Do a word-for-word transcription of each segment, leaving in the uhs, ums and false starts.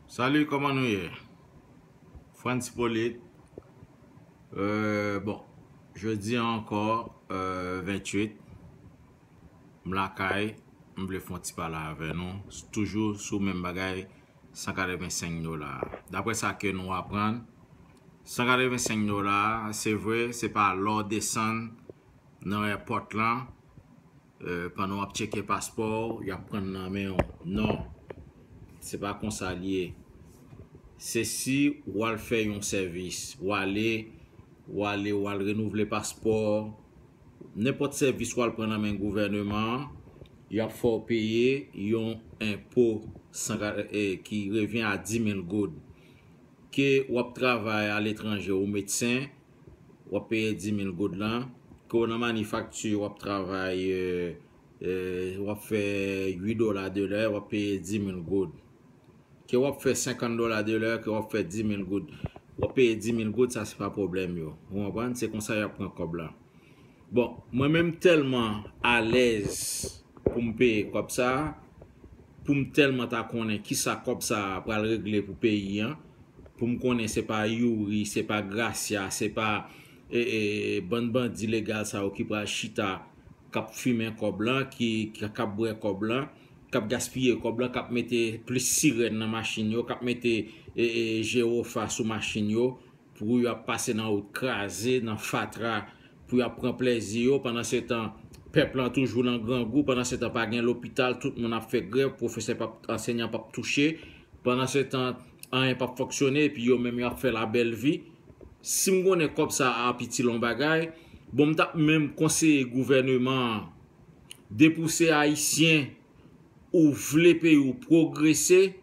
Salut, kòman nou ye? Frantz Hyppolite. Euh, bon, jodi a ankò, euh, venntuit, m lakay, m vle fè yon ti pale avè nou, toujou sou menm bagay, san katrevensenk dola. Daprè sa ke nou aprann, san katrevensenk dola, se vre, se pa lè w desann nan èpòt lan, euh, pandan w ap tcheke paspò w, y ap pran nan men w. Non, se pa konsa l ye. Se si w al fè yon sèvis, w ale, w ale, w al renouvle paspò, nenpòt sèvis w al pran nan men gouvèneman an, y ap fè w peye yon enpo san ka-, eh, ki revyen a dis mil goud. Ke w ap travay aletranje, ou medsen, w ap peye dis mil goud lan. Ke w nan manifakti, w ap travay, euh, euh, w ap fè uit dola de lè, w ap peye dis mil goud. Ke w ap fè senkant dola de lè, ke w ap fè dis mil goud. W ap peye dis mil goud, sa se pa pwoblèm yo. Ou konprann? Se konsa y ap pran kòb la. Bon, mwen menm tèlman alèz pou m peye kòb sa a, pou m tèlman ta konnen kisa kòb sa a pral regle pou peyi an, pou m konnen se pa Youri, se pa Gracia, se pa, e, e, bann bandi legal sa yo ki pral chita, k ap fimen kòb lan, ki, ki, k ap bwè kòb lan, k ap gaspiye kòb lan, k ap mete plis sirèn nan machin yo, k ap mete, e, e, jewofa sou machin yo, pou y ap pase nan wout kraze, nan fatra, pou y ap pran plèzi yo, pandansetan, pèp lan toujou nan grangou, pandansetan, pa gen lopital, tout moun ap fè grèv, pwofesè p ap, ansenyan p ap touche, pandansetan, anyen p ap fonksyone, epi yo menm y ap fè labèl vi. Si m konnen kòb sa a ap itil yon bagay, bon, m t ap menm konseye gouvèneman an, depi w se Ayisyen, ou vle peyi w pwogrese,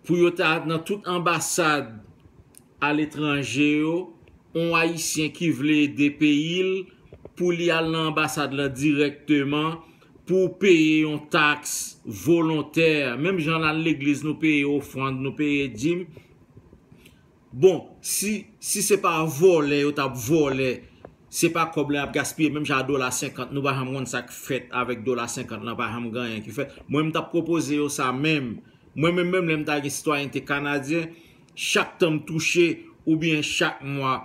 pou yo ta nan tout anbasad aletranje yo, yon Ayisyen ki vle ede peyi l, pou li al nan anbasad lan dirèkteman, pou w peye yon taks volontè. Menm jan n al legliz, nou peye ofrann, nou peye dim. Bon, si, si se pa vòlè yo t ap vòlè, se pa kòb la y ap gaspiye, menm jan a dola senkant, nou pa janm konn sa k fèt avèk dola senkant lan, pa janm gen anyen ki fèt. Mwen, m t ap pwopoze yo sa menm. Mwen menm, menm lè m ta gen sitwayènte kanadyen, chak tan m touche, oubyen chak mwa,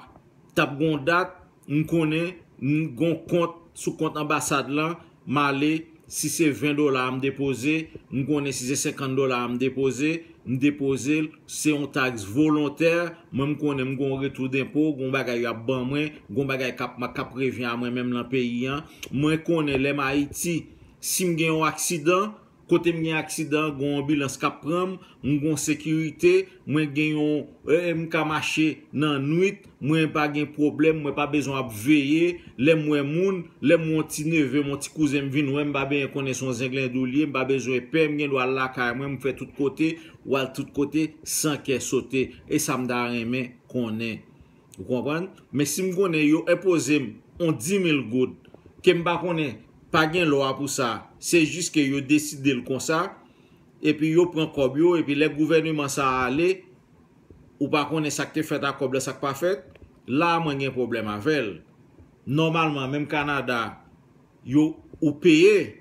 t ap gon dat, m konnen, m gon kont sou kont anbasad lan, m ale, si se ven dola a m depoze, m konnen si se senkant dola a m depoze, m depoze l, se yon taks volontè, mwen m konnen m gon retou denpo, gon bagay y ap ban mwen, gon bagay k ap, k ap revyen a mwen menm nan peyi an, mwen konnen lè m Ayiti, si m gen yon aksidan, kote m gen aksidan, gon anbilans k ap pran m, m gon sekirite, mwen gen yon, e, m ka mache nan nwit, mwen pa gen pwoblèm, mwen pa bezwen ap veye, lè m wè moun, lè m wè yon ti neve m, yon ti kouzen m vin wè m, m pa bezwen konnen se yon zenglendo l ye, m pa bezwen pè, m gen dwa al lakay mwen, m fè tout kote, w al tout kote, san kè sote. E sa m ta renmen konnen. Ou konprann? Men si m konnen yo enpoze m yon dis mil goud, ke m pa konnen, pa gen lwa pou sa, se jis ke yo deside l konsa, epi yo pran kòb yo, epi lè gouvèneman sa a ale, ou pa konnen sa k te fèt a kòb la, sa k pa fèt, la a mwen gen pwoblèm avè l. Nòmalman, menm Kanada, yo, ou peye,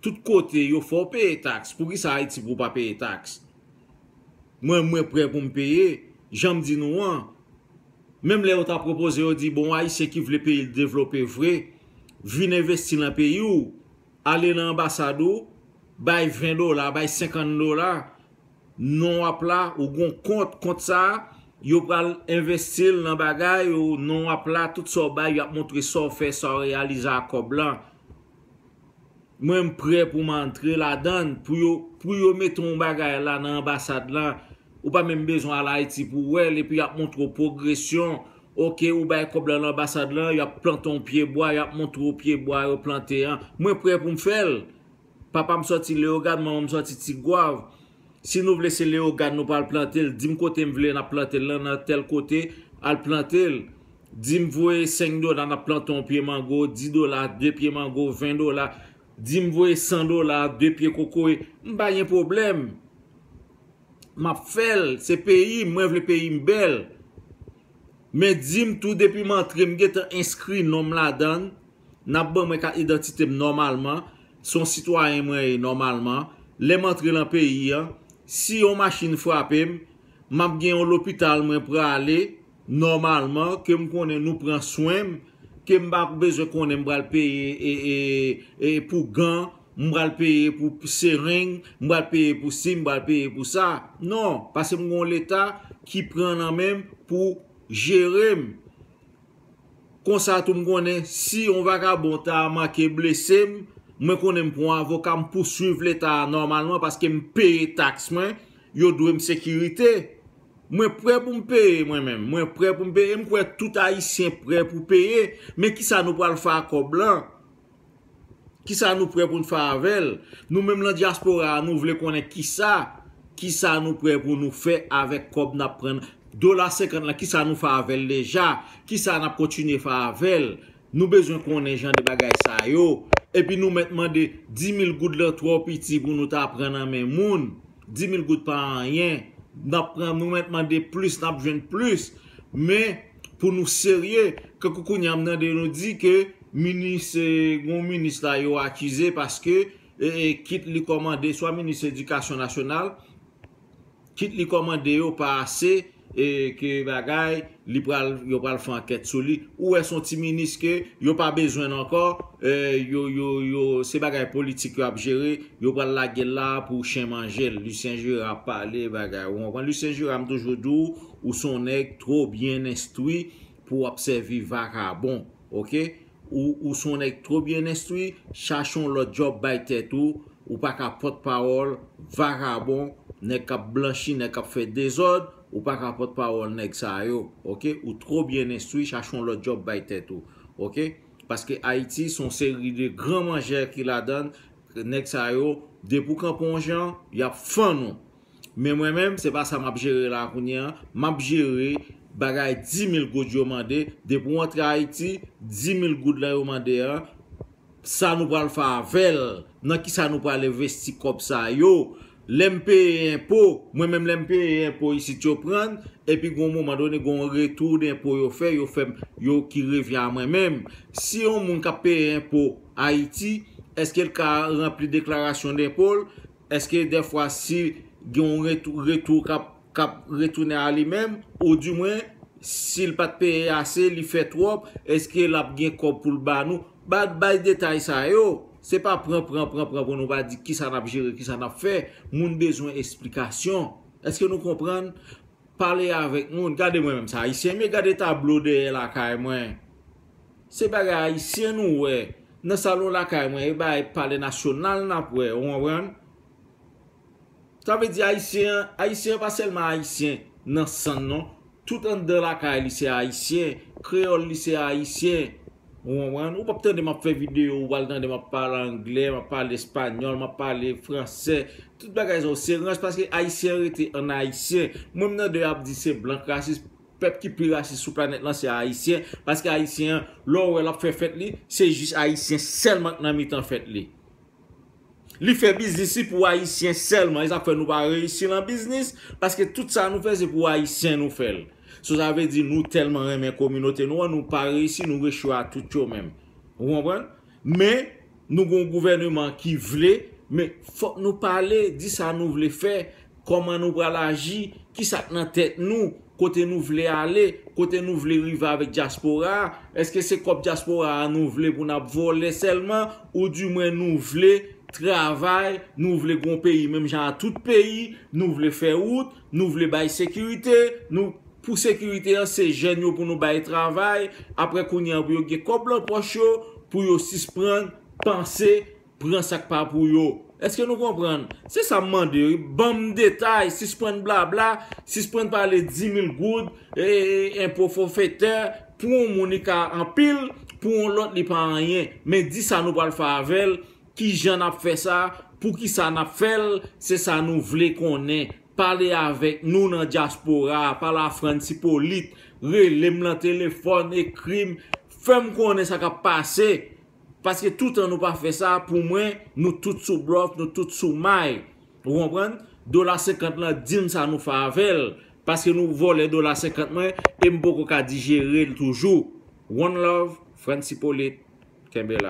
tout kote, yo fè w peye taks. Poukisa Ayiti pou w pa peye taks? Mwen, mwen prè pou m peye, jan m di nou an. Menm lè yo ta pwopoze, yo di, bon, Ayisyen ki vle peyi l devlope vre, vin envesti nan peyi w, ale nan anbasad ou, bay ven dola, bay senkant dola, non w ap la, ou gon kont, kont sa a, yo pral envesti l nan bagay, ou non w ap la, tout sa w bay, y ap montre sa w fè, sa w reyalize a kòb lan. Mwen, m prè pou m antre ladan l, pou yo, pou yo mete yon bagay la nan anbasad lan, ou pa menm bezwen al Ayiti pou w wè l, epi y ap montre w pwogresyon. Oke, ou bay kòb la nan anbasad lan, y ap plante yon pye bwa, y ap montre w pye bwa yo plante an. Mwen prè pou m fè l. Papa m sòti Leyogàn, manman m sòti Tigwav. Si nou vle se Leyogàn nou pral plante l, di m kote m vle n ap plante l lan, nan tèl kote, al plante l. Di m voye senk dola n ap plante yon pye mango, dis dola, de pye mango, ven dola. Di m voye san dola, de pye kokoye. M pa gen pwoblèm. M ap fè l, se peyi m, mwen vle peyi m bèl. Men di m tou, depi m antre, m gentan enskri non m ladan l, n ap ban mwen kat idantite m nòmalman, se yon sitwayen mwen ye nòmalman. Lè m antre nan peyi an, Si yon machin frape m, m ap gen yon lopital mwen prale nòmalman, ke m konnen nou pran swen m, ke m pa bezwen konnen m pral peye e, e, e pou gan, m pral peye pou sereng, m pral peye pou si, m pral peye pou sa. Non, paske m gen yon leta ki pran nan men m pou jere m. Konsa tou m konnen si yon vakabon ta manke blese m, mwen konnen m pran yon avoka, m pouswiv leta a nòmalman paske m peye taks mwen, yo dwe m sekirite. Mwen prè pou m peye mwen menm, mwen prè pou m peye, m kwè tout Ayisyen prè pou peye, men kisa nou pral fè ak kòb lan? Kisa nou prè pou n fè avè l? Nou menm nan dyaspora a, nou vle konnen kisa, kisa nou prè pou nou fè avèk kòb n ap pran. Dola senkant lan, kisa nou fè avè l deja? Kisa n ap kontinye fè avè l? Nou bezwen konnen jan de bagay sa yo. Epi nou mèt mande di mil goud lan twò piti pou nou ta pran nan men moun. Di mil goud pa anyen. N ap pran, nou mèt mande plis, n ap jwenn plis. Men, pou nou serye, kankou kounye a m tande nou di ke minis, eh, gon minis la yo akize paske, eh, eh, kit li kòmande, swa minis edikasyon nasyonal, kit li kòmande yo pa ase, eh, ke bagay, li pral, yo pral fè ankèt sou li. Ou wè se yon ti minis ke yo pa bezwen l ankò, eh, yo, yo, yo, se bagay politik yo ap jere, yo pral lage l la pou chen manje l. Lucien Gérard ap pale bagay. Ou konprann? Lucien Gérard, m toujou di w, ou se yon nèg two byen enstwi pou w ap sèvi vakabon, oke? Ou, ou se yon nèg two byen enstwi, chache yon lòt djòb bay tèt ou, ou pa ka pòtpawòl vakabon, nèg k ap blanchi, nèg k ap fè dezòd, ou pa ka pòtpawòl nèg sa yo, oke? Ou two byen enstwi, chache yon lòt djòb bay tèt ou, oke? Paske Ayiti se yon seri de gran manjè ki ladan l, nèg sa yo, depi w kanpe yon jan, y ap fann ou. Men mwen menm, se pa sa m ap jere la kounye a. M ap jere bagay di mil goud yo mande. Depi w antre Ayiti, di mil goud lan yo mande a, sa nou pral fè avè l? Nan kisa nou pral envesti kòb sa yo? Lè m peye enpo, mwen menm lè m peye enpo isit yo pran, epi gon moman done, gon retou denpo yo fè, yo fè m, yo ki revyen a mwen menm. Si yon moun k ap peye enpo Ayiti, èske l ka ranpli deklarasyon denpo l? Èske dèfwa si gen yon retou, retou k ap, k ap retounen a li menm, oudimwen, si l pa t peye ase, li fè twòp, èske l ap gen kòb pou l ba nou? Ba, bay detay sa yo. Se pa pran, pran, pran, pran pou nou pa di kisa n ap jere, kisa n ap fè. Moun bezwen esplikasyon. Èske nou konprann? Pale avèk moun. Gade mwen menm, se Ayisyen m ye, gade tablo dèyè lakay mwen. Se bagay Ayisyen nou wè. Nan salon lakay mwen, e bagay Palè Nasyonal n ap wè, ou konprann? Sa vle di Ayisyen an, Ayisyen an pa sèlman Ayisyen nan san l non. Tout anndan lakay li se Ayisyen, kreyòl li se Ayisyen. Ou konprann? Ou p ap tande m ap fè videyo, ou pral tande m ap pale anglè, m ap pale espanyòl, m ap pale fransè. Tout bagay sa yo se rans paske Ayisyen an rete an Ayisyen. Mwen m tande y ap di se blan k rasis, pèp ki pi rasis sou planèt lan se Ayisyen. Paske Ayisyen an, lè w wè l ap fè fèt li, se jis Ayisyen sèlman k nan mitan fèt li. Li fè biznis li pou Ayisyen sèlman. E sa k fè nou pa reyisi nan biznis, paske tout sa nou fè se pou Ayisyen nou fè l. So sa vle di nou tèlman renmen kominote nou an, nou pa reyisi, nou rechwe a tout yo menm. Ou konprann? Men, nou gen yon gouvèneman ki vle, men fòk nou pale, di sa nou vle fè, kòman nou pral aji, kisa k nan tèt nou, kote nou vle ale, kote nou vle rive avèk dyaspora a. Èske se kòb dyaspora a nou vle pou n ap vòlè sèlman, oudimwen nou vle travay, nou vle gon peyi menm jan a tout peyi, nou vle fè wout, nou vle bay sekirite, nou, pou sekirite an, se jèn yo pou nou bay travay, apre kounye a pou yo gen kòb lan pòch yo, pou yo sisprann panse pran sa k pa pou yo. Èske nou konprann? Se sa m mande wi. Ban m detay, sisprann blabla, sisprann pale di mil goud, e, e, enpo fòfetè, pou yon moun li ka anpil, pou yon lòt li pa anyen. Men di sa nou pral fè avè l, kijan n ap fè sa, poukisa n ap fè l, se sa nou vle konnen. Pale avèk nou nan dyaspora a, pale a Frantz Hyppolite, rele m nan telefòn, ekri m, fè m konnen sa k ap pase. Paske toutan nou pa fè sa, pou mwen, nou tout sou blòf, nou tout sou may. Ou konprann? Dola senkant lan, di m sa nou fè avè l. Paske nou vòlè dola senkant mwen, e m poko ka dijere l toujou. One love, Frantz Hyppolite, kenbe la.